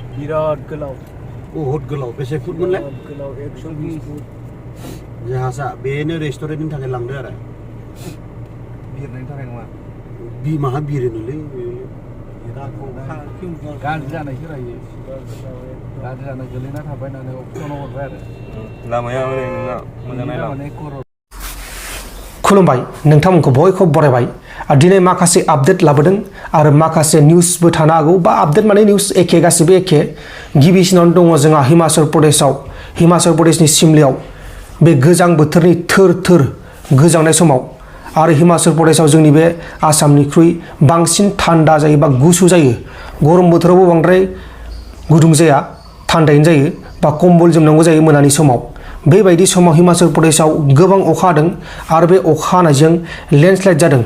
बिराद गोलाव बहुत गोलाव बेसे फुट मोनलाय गोलाव 120 फुट जाहाजा बेनो रेस्टुरेन्टनि थाखाय लांदो आरो बिरनायनि थाखाय नङा माहा बिरोनोलै गाज्रि जानायसो रायो गाज्रि जानाय गोलैना थाबाय होननानै अफिसावनो हरबाय आरो लामाया ओरै नोंना मोजां नायलां खुलुमबाय नोंथांमोनखौ बयखौबो बरायबाय दिनै माखासे आपडेट लाबोदों आरो माखासे निउसबो थानो हागौ बा आपडेट माने निउस एखे गासिबो एखे गिबिसिनावनो दङ जोंहा हिमाचल प्रदेशनि सिमलायाव बे गोजां बोथोरनि थोर थोर गोजांनाय समाव आरो हिमाचल प्रदेशआव जोंनि बे आसामनिख्रुइ बांसिन थान्दा जायो बा गुसु जायो गरम बोथोरावबो बांद्राय गुदुं जाया थान्दायैनो जायो बा कम्बल जोमनांगौ जायो मोनानि समाव बेबायदि समाव हिमाचल प्रदेशआव गोबां अखा हादों आरो बे अखा हानायजों लेन्डस्लाइड जादों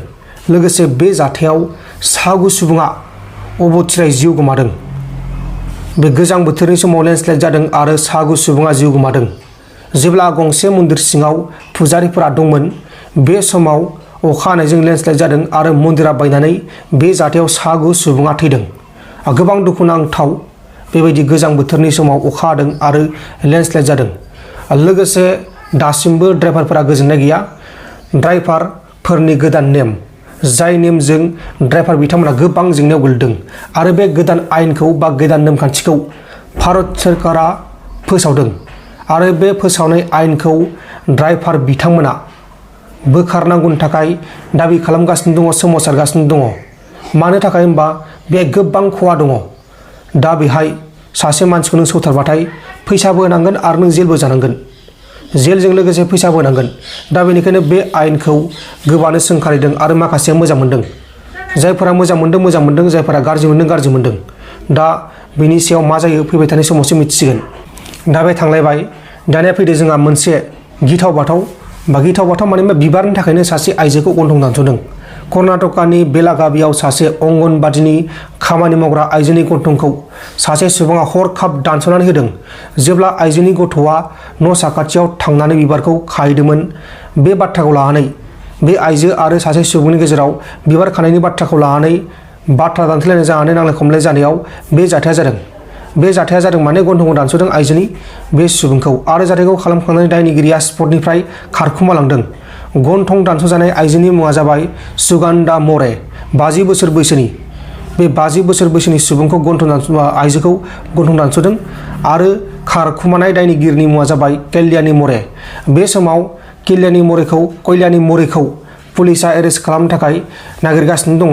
लोगोसे बे जाथायाव 6 सुबुङा अबथिरायै जिउ गोमादों बे गोजां बोथोरनि समाव लेन्डस्लाइड जादों आरो 6 सुबुङा जिउ गोमादों जेब्ला गंसे मन्दिर सिङाव पुजारिफोरा दंमोन बे समाव अखा हानायजों लेन्डस्लाइड जादों आरो मन्दिरा बायनानै बे जाथायाव 6 सुबुङा थैदों गोबां दुखुनांथाव बेबायदि गोजां बोथोरनि समाव अखा हादों आरो लेन्डस्लाइड जादों लोगोसे दासिमबो ड्राइभारफोरा गोजोननाय गैया ड्राइभारफोरनि गोदान नेम जाय नेमजों ड्राइभार बिथांमोना गोबां जेंनायाव गोलैदों आरो बे गोदान आयेनखौ बा गोदान नेमखान्थिखौ भारत सोरखारा फोसावदों आरो बे फोसावनाय आयेनखौ ड्राइभार बिथांमोना बोखारनांगौनि थाखाय दाबि खालामगासिनो दङ सोमावसारगासिनो दङ मानो थाखाय होनबा बे गोबां खहा दङ दा बेहाय सासे मानसिखौ नों सौथारबाथाय फैसाबो होनांगोन आरो नों जेलबो जानांगोन जेलजों लोगोसे फैसाबो होनांगोन दा बेनिखायनो बे आयेनखौ गोबानो सोंखारिदों आरो माखासेया मोजां मोनदों जायफोरा मोजां मोनदों जायफोरा गाज्रि मोनदों दा बेनि सायाव मा जायो फैबाय थानाय समावसो मिथिसिगोन दा बे थांलायबाय दानिया फैदो जोंहा मोनसे गिथाव बाथाव माने बिबारनि थाखायनो सासे आइजोखौ गन्थं दानस'दों कर्नाटकानि बेलागावियाव सासे अंगनबादिनि खामानि मावग्रा आइजोनि गन्थंखौ सासे सुबुङा हरखाब दानस'नानै होदों जेब्ला आइजोनि गथ'आ न' साखाथियाव थांनानै बिबारखौ खाहैदोंमोन बे बाथ्राखौ लानानै बे आइजो आरो सासे सुबुंनि गेजेराव बिबार खानायनि बाथ्राखौ लानानै बाथ्रा दान्थेलायनाय जानानै नांलाय खमलाय जानायाव बे जाथाया जादों माने गन्थंखौ दानस'दों आइजोनि बे सुबुंखौ आरो जाथायखौ खालामखांनानै दायनिगिरिया स्पटनिफ्राय खारखुमालांदों गन्थं दानस'जानाय आइजोनि मुङा जाबाय सुगान्धा मरे 50 बोसोर बैसोनि बे 50 बोसोर बैसोनि सुबुंखौ आइजोखौ गन्थं दानस'दों आरो खारखुमानाय दायनिगिरिनि मुङा जाबाय कल्याणी मरे बे समाव कल्याणी मरेखौ पुलिसा एरेस्ट खालामनो थाखाय नागिरगासिनो दङ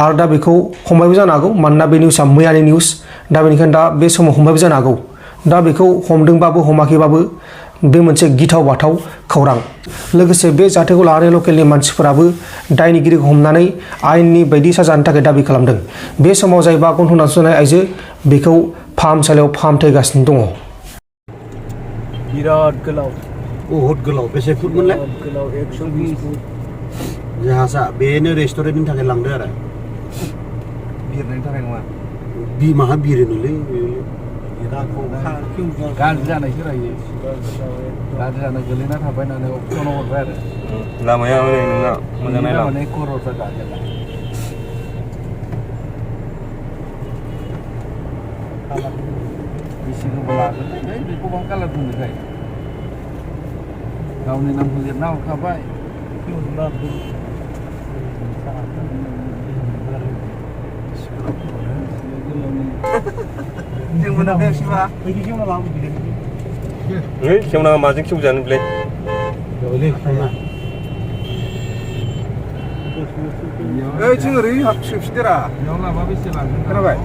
आरो दा बेखौ हमबायबो जानो हागौ मानोना बे निउसआ मैयानि निउस दा बेनिखायनो दा बे समाव हमबायबो जानो हागौ दा बेखौ हमदोंबाबो हमाखैबाबो बे मोनसे गिथाव बाथाव खौरां लोगोसे बे जाथायखौ लानानै लकेलनि मानसिफोराबो दायनिगिरिखौ हमनानै आयेननि बायदि साजा जानो थाखाय दाबि खालामदों बे समाव जायबा गन्थं दानस'नाय आइजो बेखौ फाहामसालियाव फाहामथायगासिनो दङ बिराद गोलाव बहुत गोलाव बेसे फुट मोनलाय गोलाव 120 फुट जाहाजा बेनो रेस्टुरेन्टनि थाखाय लांदो आरो बिरनायनि थाखाय नङा माहा बिरोनोलै गाज्रि जानायसो रायो गाज्रि जानाय गोलैना थाबाय होननानै अफिसावनो हरबाय आरो लामाया ओरै नोंना मोजां नायलां माने खर'फ्रा गाज्रि बेसे गोबाव लागोन बेखौ बां कालार बुंनोखाय गावनि नामखौ लिरना हरखाबाय खेवनाङा माजों खेवजानो बेलाय जों ओरै हाबफिनदेरा बेयाव लाबा बेसे लागोन खोनाबाय